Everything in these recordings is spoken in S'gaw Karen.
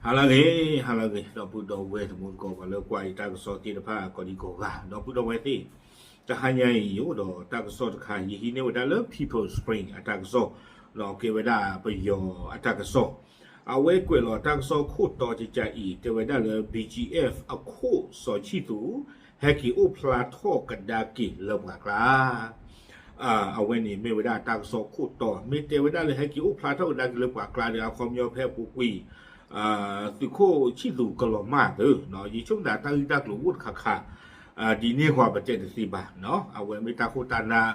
ဟါလၢအဂ့ၤ, ဟါလၢအဂ့ၤ, ဒီပုၢ်ဒီဝဲၢ်တံၤသကိး ပှၤလၢကွၢ်ယတၢ်ကစီၣ်သ့ၣ်တဖၣ် ကိးဒံကိးဂၤ, ဒီပုၢ်ဒီဝဲၢ်သ့ၣ်, တဟါညါအံၤ ယအိၣ်ဒီးတၢ်ကစီၣ်တခါ ယဟံးန့ၢ်ဝဲဒၣ်လၢ People Spring အတၢ်ကစီၣ်, ဒီးကဲဝဲဒၣ်ပယီၤအတၢ်ကစီၣ်, အဝဲကွဲးလီၤတၢ်ကစီၣ်ခိၣ်တီကကးအံၤ တဲဝဲဒၣ်လၢ ဘီကၠံအ့ၣ် အခိၣ်စီၤဆံသူး ဟဲက့ၤအိၣ်ဖျါထီၣ်ကဒါက့ၤလၢပှၤကျါ အဝဲန့ၣ်မ့ၢ်ဝဲဒၣ်တၢ်ကစီၣ်ခိၣ်တီ, မ့ၢ်တဲဝဲဒၣ်လၢဟဲက့ၤအိၣ်ဖျါထီၣ်ကဒါက့ၤလၢပှၤကျါဒီး အခီပညီဖဲအပူၤကွံာ် သုးခိၣ်ဆံသူးကလီၤမၢ်သၢ, ယဆိကမိၣ်တၢ်ဂ့ၢ်တၢ်ကျိၤအိၣ်တခါခါ, ဒ်န့ၣ်ဃီပတဲတသ့ဘၣ်, အဝဲမ့ၢ်တၢ်ခိၣ်တၢ်နၢ်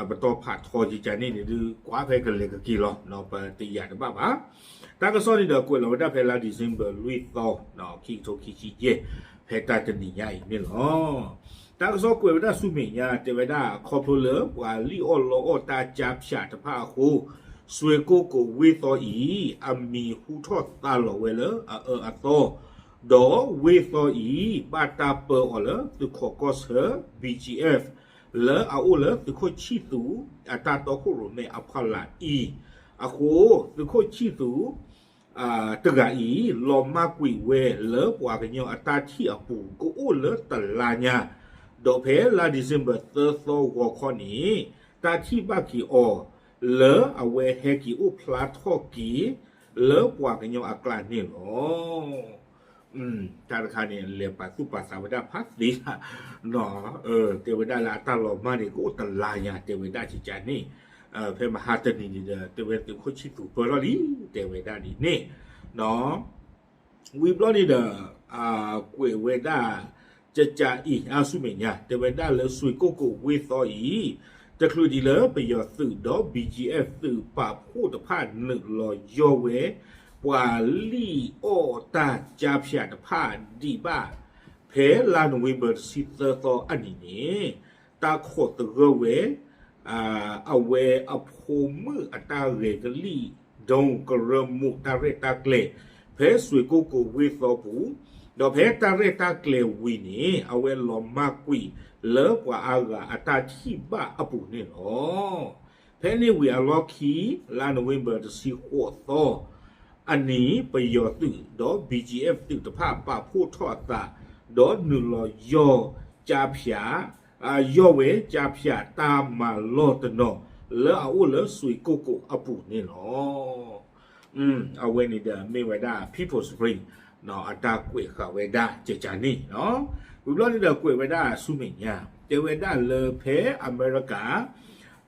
ပတီၢ်ဖးထီကကးန့ၣ်န့ၣ်ဒုး ကွၢ်ဖဲကလဲၤကက့ၤလီၤ, ပတယာ်တဘၣ်ဘၣ်. တၢ်ကစီၣ်န့ၣ်ဒီးကွဲးလီၤဝဲဒၣ်ဖဲလါ December လွံၢ်သီ, ခံကထိခံဆံယဲၢ်, ဖဲတၢ်တနံၤညါအံၤန့ၣ်လီၤ. တၢ်ကစီၣ်ကွဲးဝဲဒၣ်ဆူမဲာ်ညါ တဲဝဲဒၣ် ခီဖျိလၢပှၤလံၣ်အီၣ်လီအီၣ်တၢ်ကၠါဖၠးတဖၣ်အဃိ, စွ့ကိၣ်ကိးဝ့ၢ်သီအံၤ အမံၤဟူထီၣ်သါလီၤဝဲလၢအအၢအသီ, ဒီးဝ့ၢ်သီအံၤ ဘၣ်တၢ်ပၢအီၤလၢသုးခိးကီၢ်ဆၢ ဘီကၠံအ့ၣ် လၢအအိၣ်လၢသုးခိၣ်ဆံသူး အတၢ်တီခိၣ်ရိၣ်မဲအဖီလာ်အံၤအဃိ, သုးခိၣ်ဆံသူး တဂၤအံၤ လီၤမၢ်ကွံာ်ဝဲလၢပှၤကညီအတၢ်ထံၣ်အပူၤ ကအိၣ်လၢတလါညါ, ဒီးဖဲလါ December သၢသီဂီၤခီန့ၣ် တၢ်ထံၣ်ဘၣ်က့ၤအီၤ လၢအဝဲဟဲက့ၤအိၣ်ဖျါထီၣ်က့ၤ လၢပှၤကညီအကျါန့ၣ်လီၤ. တၢ်တခါန့ၣ် လဲၤပာ်သူၣ်ပာ်သးဝဲဒၣ်ဖးသ့လၢ တဲဝဲဒၣ်လၢအတၢ်လီၤမၢ်န့ၣ် ကအိၣ်တလါညါ တဲဝဲဒၣ်ကကးန့ၣ်, ဖဲမဟါတနံၤန့ၣ်ဒီး တဲဝဲသုးခိၣ်ဆံသူးပၢထီၣ်လံ တဲဝဲဒၣ်ဒ်န့ၣ်, ဝံၤဘျီန့ၣ်ဒီး ကွဲးဝဲဒၣ် ကကအံၤ အါဆူမဲာ်ညါ တဲဝဲဒၣ်လၢစွ့ကိၣ်ကိးဝ့ၢ်သီအံၤ တချုးဒံးလၢပယီၤသုးဒီး ဘီကၠံအ့ၣ် သုးပာ်ဖှိၣ်တဖၣ်နုာ်လီၤယီၢ်ဝဲ ပှၤလံၣ်အီၣ်တၢ်ကၠါဖၠးတဖၣ်ဒံးဘၣ် ဖဲလါနိၣ်ဝ့ဘၢၣ်တဆံသၢသီအနံၤန့ၣ် တၢ်ခိးသဂၢၢ်ဝဲ အဝဲအဖိမုၣ်အတၢ်ဂဲၤကလံၣ်ဒိကရၢမိၢ်တၢ်ရဲၣ်တၢ်ကျဲၤ ဖဲစွ့ကိၣ်ကိးဝ့ၢ်သီပူၤ, ဒီးဖဲတၢ်ရဲၣ်တၢ်ကျဲၤဝံၤန့ၣ် အဝဲလီၤမၢ်ကွံာ်လၢပှၤအါဂၤအတၢ်ထံၣ်ဘၣ်အပူၤန့ၣ်လီၤ. ဖဲန့ၣ်ဝံၤအလီၢ်ခံ လါနိၣ်ဝ့ဘၢၣ်တဆံဃိးသီအနံၤ ပယီၤသုးဒီး ဘီကၠံအ့ၣ် သုးတဖၣ်ပာ်ဖှိၣ်ထီၣ်အသး ဒီးနုာ်လီၤယီၢ်ကၠါဖၠး ယီၢ်ဝဲကၠါဖၠးတၢ်မၤလီၢ်တနီၤ လၢအအိၣ်လၢစွ့ကိၣ်ကိးအပူၤန့ၣ်လီၤ. အဝဲန့ၣ်ဒီးမ့ၢ်ဝဲဒၣ် People Spring အတၢ်ကွဲးဃာ်ဝဲဒၣ်ကကးန့ၣ်, ဝံၤဘျီန့ၣ်ဒီးကွဲးဝဲဒၣ်ဆူမဲာ်ညါ တဲဝဲဒၣ်လၢဖဲအမဲရကၤ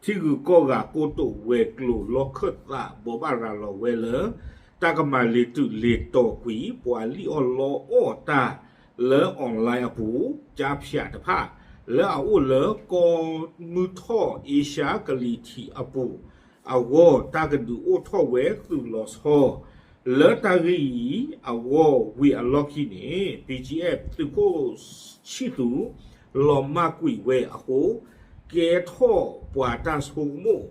ထံဂုၤကီၢ်ဂၤကိတိာ်ဝဲၤကျိၤလီၢ်ခၢၣ်သး ဘိးဘၣ်ရၤလီၤဝဲလၢ တၢ်ကမၤလ့ၤတုၤလ့ၤတီၤကွံာ် ပှၤလံၣ်အီၣ်လီအီၣ်တၢ်လၢ online အပူၤ ကၠါဖၠးတဖၣ် လၢအအိၣ်လၢကီၢ်မုၢ်ထီၣ် အ့ရှါကလံၤထံးအပူၤအဂီၢ် တၢ်ကဒုးအိၣ်ထီၣ်ဝဲသုးလီၤဆီ လၢတၢ်ဂ့ၢ်အံၤအဂီၢ်ဝံၤအလီၢ်ခံန့ၣ် ဘီကၠံအ့ၣ် သုးခိၣ်ဆံသူး လီၤမၢ်ကွံာ်ဝဲအဃိ ကဲထီၣ်ပှၤတၢ်ဆိကမိၣ်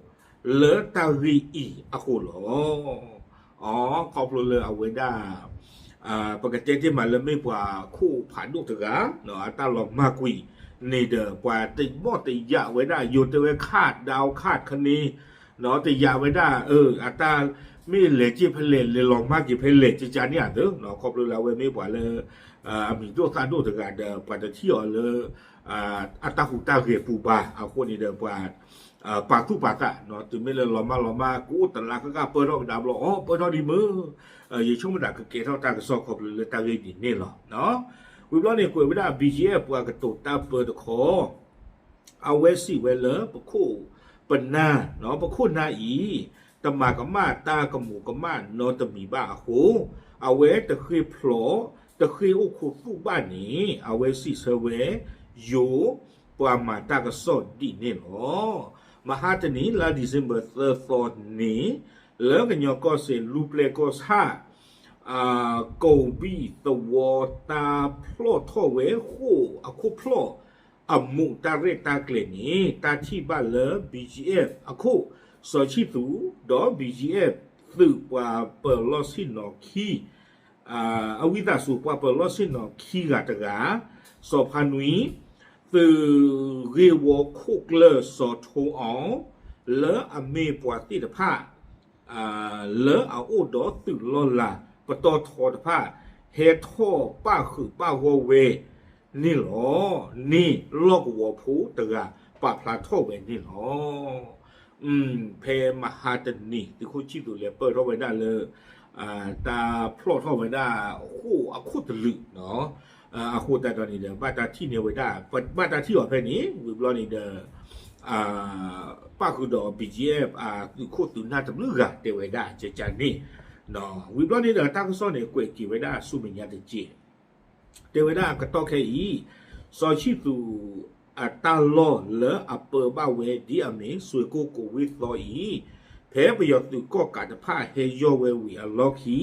လၢတၢ်ဂ့ၢ်အံၤအဃိလီၤ. အ ခီဖျိလၢအဝဲဒၣ် ပကတဲတ့ၢ်မးလၢမ့ၢ်ပှၤခိၣ်ဖးဒိၣ်တဂၤ အတၢ်လီၤမၢ်ကွံာ်န့ၣ်ဒီး ပှၤတဘီၣ်တယာ်ဝဲဒၣ် ယိၤတဲဝဲခး ဒၣ်ခးခန့ၣ် တယာ်ဝဲဒၣ် အတၢ်မ့ၢ်လဲၤက့ၤဖဲလဲၣ် လဲၤလီၤမၢ်က့ၤဖဲလဲၣ် ကကးန့ၣ်ဧါသၢ, ခီဖျိလၢအဝဲမ့ၢ်ပှၤလၢ အမံၤဒိၣ်သၣ်ဒိၣ်တဂၤဒီး ပှၤတထံၣ်အီၤလၢ အတၢ်ဟူးတၢ်ဂဲၤပူၤဘၣ်အဃိန့ၣ်ဒီး ပှၤ ပာ်သူၣ်ပာ်သး တုၤမ့ၢ်လၢလီၤမၢ်လီၤမၢ် ကအိၣ်တလါကကပၢထီၣ်ကဒါဘျီ အီ ပၢထီၣ်ဒံးမုၢ် ယဆိကမိၣ်တၢ်ကကဲထီၣ်တၢ်ကစီၣ်ခီဖျိလၢတၢ်ဂ့ၢ်ဒ်န့ၣ်လီၤ. ဝံၤဘျီန့ၣ်ကွဲးဝဲဒၣ် ဘီကၠံအ့ၣ် ပှၤကတိၤတၢ်ပၢတခီ အဝဲစံးဝဲလၢပခိၣ်ပနၢ် ပခိၣ်နၢ်အံၤ တမၤကမၣ်တၢ်ကမူးကမၣ်နီတမံၤဘၣ်အဃိ အဝဲတဃ့ၢ်ဖျိး တဃ့ၢ်အိၣ်ခိးသူၣ်ဘၣ်န့ၣ် အဝဲစံးဆၢဝဲ ယိၤ ပှၤမၤတၢ်ကစီၣ်ဒ်န့ၣ်လီၤ. မဟါတနံၤ လါ December သၢသီန့ၣ် လၢကညီကီၢ်စဲၣ် လူၢ်ပျဲၢ်ကီၢ်ဆၣ် ကိးဘံၣ်သဝီတၢ်ဖျီၣ်ထီၣ်ဝဲဃိာ်အခိၣ်ဖျီၣ်အမူးတၢ်ရဲၣ်တၢ်ကျဲၤန့ၣ် တၢ်ထံၣ်ဘၣ်လၢ ဘီကၠံအ့ၣ် အခိၣ် စီၤဆံၣ်သူး ဒီး ဘီကၠံအ့ၣ် သုးပှၤပၢၤလီၢ်ဆ့ၣ်နီၤခံ အဝံသးစူၤ ပှၤပၢၤလီၢ်ဆ့ၣ်နီၤခံဂၤတဂၤ စီၤဖါနွံ သုးဂ့ၢ်ဝီခိၣ်ကျၢၢ်စီၤထိအီၤ လၢအမ့ၢ်ပှၤသ့ၣ်တဖၣ် လၢအအိၣ်ဒီးသုးလီၢ်လၤ ပတီၢ်ထီတဖၣ် ဟဲထီၣ်ပၣ်ဃုာ်ပၣ်ဂီၢ်ဝဲန့ၣ်လီၤ. န့ၣ်လီၢ်ကဝီၤဖိတဂၤပာ်ဖျါထီၣ်ဝဲန့ၣ်လီၤ. ဖဲမဟါတနံၤ သုးခိၣ်ဆံၣ်သူးလဲၤပၢၢ်ထီၣ်ဝဲဒၣ်လၢ တၢ်ဖျီၣ်ထီၣ်ဝဲဒၣ် ဃိၣ်အခိၣ်တလုာ် အဃိသတးဒီးန့ၣ်ဒီး ဘၣ်တၢ်ထံၣ်န့ၢ်ဝဲဒၣ် ဘၣ်တၢ်ထံၣ်အီၤဖဲန့ၣ် ဝံၤဘျီန့ၣ်ဒီး ပၣ်ဃုာ်ဒီး ဘီၣ်ကၠံၣ်အဲၣ် သုးခိၣ်သုးနၢ်တဘျုးဂၤတဲဝဲဒၣ်ကကန့ၣ်, ဝံၤဘျီန့ၣ်ဒီး တၢ်ကစီၣ်န့ၣ် ကွဲးက့ၤဝဲဒၣ်ဆူမဲာ်ညါတက့ၢ်. တဲဝဲဒၣ်အကတီၢ်ခဲအံၤ စီၤဆံၣ်သူးအတၢ်လီၢ်လၢအပၢဘၣ်ဝဲဒ်အမ့ၢ် စွ့ၣ်ကိၣ်ကိၣ်ဝ့ၢ်သီအံၤ ဖဲပယီၤသုးကီၣ်ကးတဖၣ်ဟဲယီၢ်ဝဲဝံၤအလီၢ်ခံ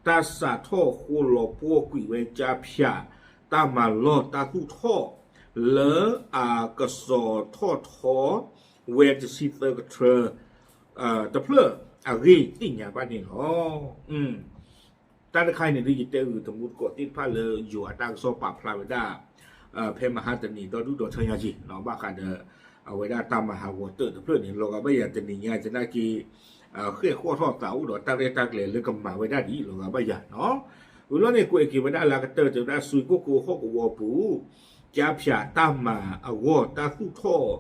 တၢ်စးထီၣ်ဃိလီၤပှီၢ်ကွံာ်ဝဲကၠါဖၠး တၢ်မၤလီၢ်တၢ်သူၣ်ထီၣ် လၢအကစီၤထီၣ်ထီဝဲတဆံသၢကထြၢ တဖျၢၣ်အဂ့ၢ်သ့ၣ်ညါဘၣ်န့ၣ်လီၤ. တၢ်တခါအံၤန့ၣ်ဒ်ယတဲဂုာ်တမူတကိးသ့ၣ်တဖၣ်လၢယိၤအတၢ်ကစီၣ်ပာ်ဖျါဝဲဒၣ် ဖဲမဟါတနံၤဒီဒူၣ်ဒီထၢညါက့ၤ ဘၣ်ဃးဒီး အဝဲဒၣ်တၢ်မၤဟးဂီၤတၢၢ်တဖျၢၣ်န့ၣ် လီၤဂာ်ဘၣ်ယၤတနံၤညါသနာ်က့ ဃဲၣ်ဃီၣ်ထီၣ်သးအိၣ်ဒီးတၢ်ရဲၣ်တၢ်ကျဲၤလၢကမၤဝဲဒၣ်ဒ်အံၤ လီၤဂာ်ဘၣ်ယၤနီၤ. ဝံၤလီၤန့ၣ် ကွဲးက့ၤဝဲဒၣ်လၢအကတၢၢ်တဲဝဲဒၣ် စွ့ၣ်ကိၣ်ကိၣ်ဟီၣ်ကဝီၤပူၤ ကၠါဖၠးတၢ်မၤအဂီၢ် တၢ်သူၣ်ထီၣ်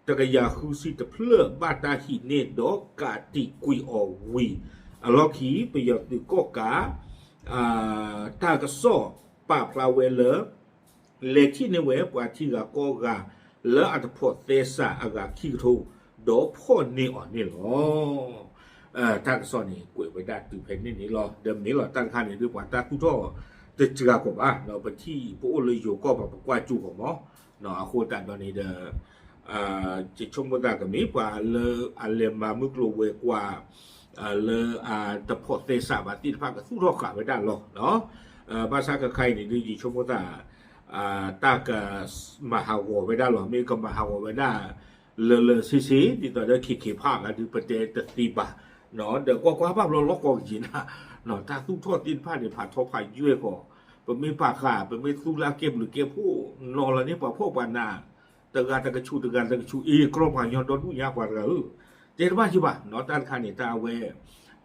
တကယၤဃုဆံတဖျၢၣ် ဘၣ်တၢ်ဟံးန့ၢ်ဒီးကးတံာ်ကွံာ်အီၤဝံၤ အလီၢ်ခံ ပယီၤသုးကီၣ်ကး တၢ်ကစီၣ်ပာ်ဖျါဝဲလၢ လဲၤထံၣ်န့ၢ်ဝဲပှၤထံဂၤကီၢ်ဂၤ လၢအတဖိးသဲစးအဂၤခံကထိ ဒီးဖီၣ်န့ၢ်အီၤန့ၣ်လီၤ. တၢ်ကစီၣ်န့ၣ် ကွဲးဝဲဒၣ်တုၤဖဲန့ၣ်န့ၣ်လီၤ. ဒီးမ့ၢ်လီၤတၢ်တခါန့ၣ် ဒ်ပှၤတၢ်သူၣ်ထီၣ်တစှၤကီးဘၣ် ပထံၣ်ပအိၣ်လၢယိၤကီၢ်ပၤ ပကွၢ်ကၠိကီးမး, အဃိသတးဒီးန့ၣ်ဒီး ယဆိကမိၣ်သးကမ့ၢ်ပှၤလၢအလဲၤမၤမုၢ်ကျိၤဝဲၤကွာ် လၢအတဖိးသဲစးဘၣ်သ့ၣ်တဖၣ်ကသူၣ်ထီၣ်ဃာ်ဝဲဒၣ်လီၤ. ဘၣ်ဆၣ်ခဲခါအံၤန့ၣ်ဒ်ယဆိကမိၣ်သး တၢ်ကမၤဟးဂီၤဝဲဒၣ်လီၤ. မ့ၢ်ကမၤဟးဂီၤဝဲဒၣ် လၢလၢဆ့ဆ့ ဒ်သိးဒီး ခ့ခ့ဖးဂၤဒုး ပတဲတသ့ဘၣ်, ဒီးကွၢ်ကွၢ်ဘၣ်ဘျီလီၢ်ကီၢ်ကယံၤနၤ, တၢ်သူၣ်ထီၣ်သ့ၣ်တဖၣ်န့ၣ် ဖးထီဖးယွဲၢ်ဃီၤ, ပမ့ၢ်ပာ်ဃာ် ပမ့ၢ်သူလၢကဲဘျုးကဲဖှိၣ် နီၤလီၤန့ၢ်ပှၤဖှီၣ်ပှၤနး တဂၤတကဆူး တဂၤတကဆူး အ့ ကြီပှၤကညီဒီဒူၣ်ညါပှၤတဂၤဧၢ, တဲတဘၣ်ယဘၣ်နီၤ. တၢ်တခါန့ၣ် တၢ်အဝဲ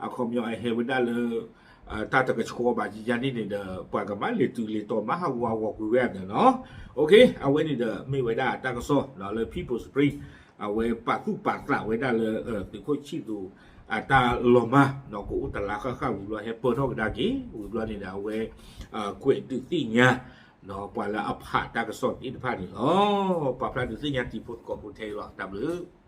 အခီပညီအဟဲဝဲဒၣ်လၢ တၢ်တကဆှီဘၣ်ယယၤန့ၣ်န့ၣ်ဒီး ပှၤကမၤလဲၤတုၤလဲၤတီၤ မၤဟးဂူာ်ဟးဂီၤကွံာ်ဝဲဒၣ်နီၤ. အဝဲန့ၣ်ဒီး မ့ၢ်ဝဲဒၣ်တၢ်ကစီၣ်လၢ People Spring အဝဲပာ်သူၣ်ပာ်သးဝဲဒၣ်လၢ သုးခိၣ်ဆံၣ်သူး အတၢ်လီၤမၢ် ကအိၣ်တလါဃၣ်ဃၣ်ဝံၤဘျီ ဟဲပၢၢ်ထီၣ်ကဒါက့ၤ ဝံၤဘျီန့ၣ်ဒီး အဝဲ ကွဲးဒုးသ့ၣ်ညါ ပှၤလၢအဖးတၢ်ကစီၣ်သ့ၣ်တဖၣ်န့ၣ်လီၤ. ပာ်ဖျါဒုးသ့ၣ်ညါတံၤဖိသကိးဖိထဲအံၤလီၤ. တၢ်ဘျုး